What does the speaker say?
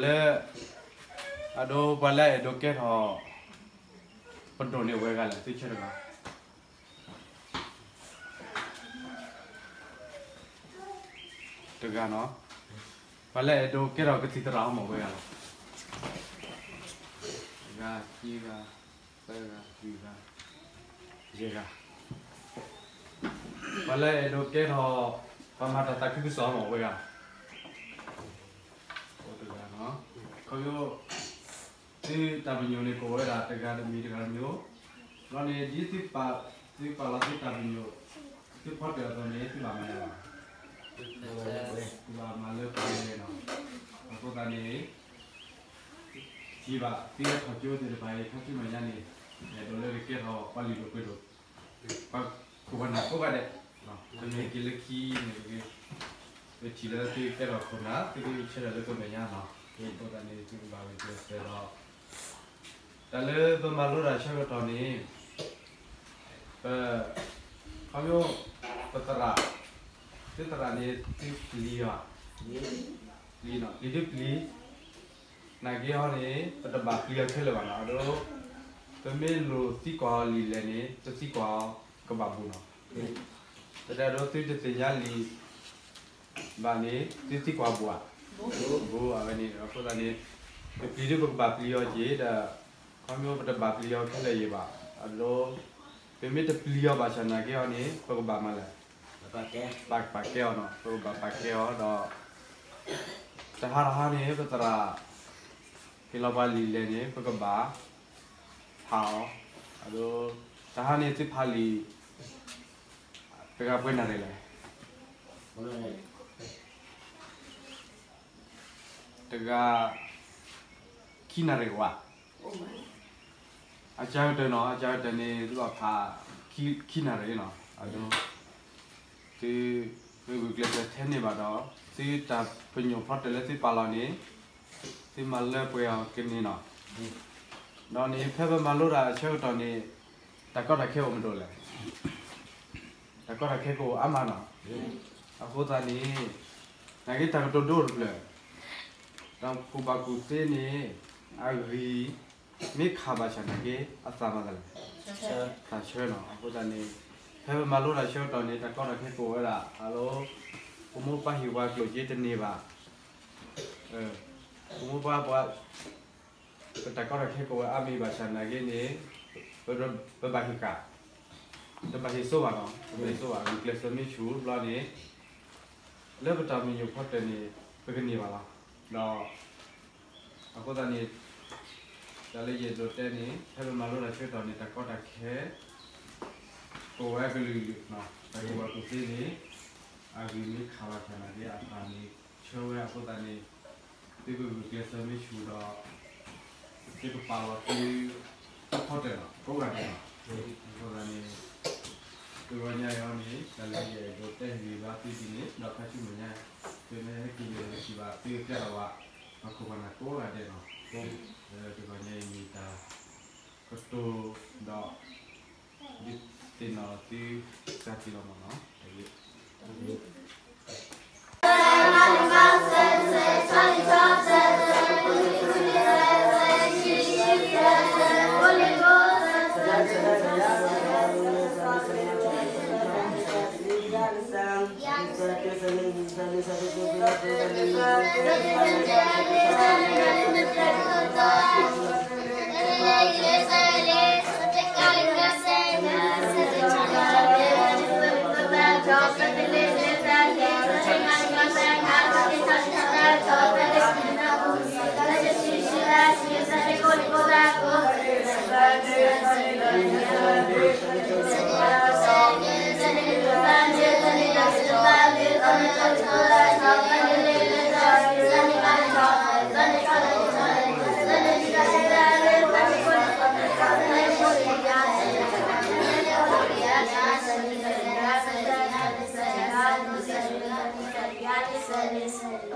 လၢ အဒိ ပှၤလၢအအဲၣ်ဒိးကဲထီၣ် ပဒိၣ်န့ၣ်ဝဲဂၤလဲၣ် သုဆၢတဂၤ တဂၤနီၤ. ပှၤလၢအအဲၣ်ဒိးကဲထီၣ်ကသံၣ်သရၣ်အီၤမ့ၢ်ဝဲဂၤလဲၣ်. တဂၤ, ခံဂၤ, သၢဂၤ, လွံၢ်ဂၤ, ယဲၢ်ဂၤ. ပှၤလၢအအဲၣ်ဒိးကဲထီၣ် ပှၤမၤတၢ်သးခုကစီၣ်အီၤမ့ၢ်ဝဲဂၤ အိၣ်တဂၤနီၤ. ခီဖျိ သုတၢ်ပညိၣ်န့ၣ် ကိးဝဲဒၣ်တဂၤတမံၤတဂၤတမံၤ, ဘျီန့ၣ် ဒ်သုပာ်, သုပာ်လီၤသုတၢ်ပညိၣ်, သုဖီတၢၣ်အသိးန့ၣ် သုဘၣ်မၤလၢ, သုဘၣ်မၤလၢပှဲၤနီၤ. အဃိသတးန့ၣ် ထံၣ်ဘၣ်သုဟဲထီၣ်ကၠိသ့ၣ်တဖၣ်အံၤ ခါဆူမဲာ်ညါန့ၣ် အဲၣ်ဒိးလၢကကဲထီၣ်ပှၤလုၢ်ဒိၣ်ပှ့ၤဒိၣ် ပှၤခိၣ်ပှၤနၢ်ကိးဂၤဒဲး, ပမ့ၢ်ဟဲက့ၤလၢခံန့ၣ် ပထံၣ်လၢသုကဲထီၣ်ခိၣ်နၢ် သုကဆၢထၢၣ်လၢပမဲာ်ညါနီၤ. အဃိသတးန့ၣ် သုကဘၣ်ဂုာ်ကျဲးစၢးဒီး တၢ်လၢပမၤလိတၢ်ဆၢကတီၢ်န့ၣ် ပ, ခီဖျိ ပသရၣ်, သုသရၣ်န့ၣ် သုပျံၤအီၤ, ပျံၤနီၤ, ပျံၤသုပျံၤ, နာ်က့ဟီန့ၣ် ပတဘၣ်ပျံၤအီၤခဲလၢာ်ဘၣ်နီၤ. အဒိ ပမ့ၢ်လိၣ်သံကွၢ်အီၤလံာ်လဲၣ်န့ၣ် ပသံကွၢ်အီၤကဘၣ်ဘူးနီၤ. ပတဲဒိ သုတသ့ၣ်ညါလံာ် ဘၣ်န့ၣ် သုသံကွၢ်ဘူးဧါ, ဘူးအဝဲန့ၣ်. အဃိသတးန့ၣ် ပပျံၤဒု ပကဘၣ်ပျံၤအီၤက့ၤဒီး ခီဖျိပတဘၣ်ပျံၤအီၤခဲလၢာ်ယံၤဘၣ်. အဒိ ပမ့ၢ်တပျံၤအီၤဘၣ်ဆၣ်နာ်က့ဟီန့ၣ် ပကဘၣ်မၤလဲၣ်, ပာ်ကဲအီၤနီၤ, ပကဘၣ်ပာ်ကဲအီၤဒီး တဟါတဟါန့ၣ် ပသရၣ် ဟ့ၣ်လီၤပှၤလံာ်လဲၣ်န့ၣ် ပကဘၣ်ဖးအီၤ, အဒိ တဟါန့ၣ်သုဖးလံာ် တဂၤပှဲၤနၣ်ရံၣ်လဲၣ်, တဂၤ ခံနၣ်ရံၣ်ဝဲ, အကၢကတၢၢ်နီၤ, အကၢကတၢၢ်န့ၣ် သုဘၣ်ဖး ခံနၣ်ရံၣ်နီၤ. အဒိ သုမ့ၢ်ဂုာ်ကျဲးစၢးထဲန့ၣ်ဘၣ်ဒီး သုတၢ်ပညိၣ်ဖီတၢၣ်လၢသုပာ်လီၤန့ၣ် သုမၤလၢပှဲၤအီၤကန့ၢ်နီၤ. ဒီးန့ၣ် ဖဲပမၤလိတၢ်အဆၢကတီၢ်န့ၣ် တၢ်ကီတၢ်ခဲအိၣ်မးဒိၣ်လဲၣ်, တၢ်ကီတၢ်ခဲကအိၣ်အါမးနီၤ. အဃိသတးန့ၣ် နာ်က့တၢ်ကတိၤဒိတဖျၢၣ် တၢ်ကူၣ်ဘၣ်ကူၣ်သ့န့ၣ် အဂံၢ်မ့ၢ်ခးဘၣ်ဆၣ်နာ်က့ အသးမၤသးလဲၣ်, သးဆၢနီၤ. အဃိသတးန့ၣ် ဖဲပမၤလိတၢ်ဆၢကတီၢ်န့ၣ် တၢ်ကီတၢ်ခဲကအိၣ်ဝဲဒၣ် အလိၤ ပမိၢ်ပၢ်ဟ့ၣ်ပှၤကျိၣ်စ့တန့ၢ်ဘၣ်, ပမိၢ်ပၢ်ပှၤ ပတၢ်ကီတၢ်ခဲကအိၣ်ဝဲအါမံၤဘၣ်ဆၣ်နာ်က့န့ၣ် ပဘၣ်ဟ့ၣ်ဃာ်, တဘၣ်ဟ့ၣ်စိဘၣ်နီၤ, ပဘၣ်ဟ့ၣ်စိဘၣ် ဂုာ်ကျဲးစၢးမ့ၢ်ဆူၣ်ဘျီန့ၣ် လၢပတၢ်ပညိၣ်ဖီတၢၣ်န့ၣ် ပကန့ၢ်ဘၣ်လီၤ. ဒီး အဃိသတးန့ၣ် တၢ်လၢယအဲၣ်ဒိးတဲန့ၣ် ဖဲပမၤလိတၢ်ဆၢကတီၢ်န့ၣ် တၢ်ကီတၢ်ခဲ ကအိၣ်ဝဲကလုာ်ကလုာ်, တၢ်ကူၣ်ဘၣ်ကူၣ်သ့န့ၣ် အဂံၢ်မ့ၢ်ခးဘၣ်ဆၣ်နာ်က့ အသးမ့ၢ်ဆၢဝဲအဃိသတးန့ၣ် သုကဂုာ်ကျဲးစၢးမ့ၢ်ဆူၣ်ဒီး သုကပာ်လီၤသု ဖီတၢၣ်နီၤ ကိးဂၤဒဲးနီၤ. အဃိသတးန့ၣ် တဂီၤညါအံၤန့ၣ် တၢ်လၢယအဲၣ်ဒိးတဲဂ့ၢ်ဘၣ်သုဒ်န့ၣ် ဒီးခါဆူမဲာ်ညါ သုမ့ၢ်ဟဲက့ၤလၢထံၣ်ဘၣ် သုကတဲလီၤဘၣ် ပှၤခိၣ်ပှၤနၢ်ကိးဂၤဒဲးနီၤ. တဂီၤညါအံၤမ့ၢ်တၢ်ကတိၤဒီး ဒုးသ့ၣ်နီၣ်သုတၢ်တံၢ်လီၤမးနီၤ.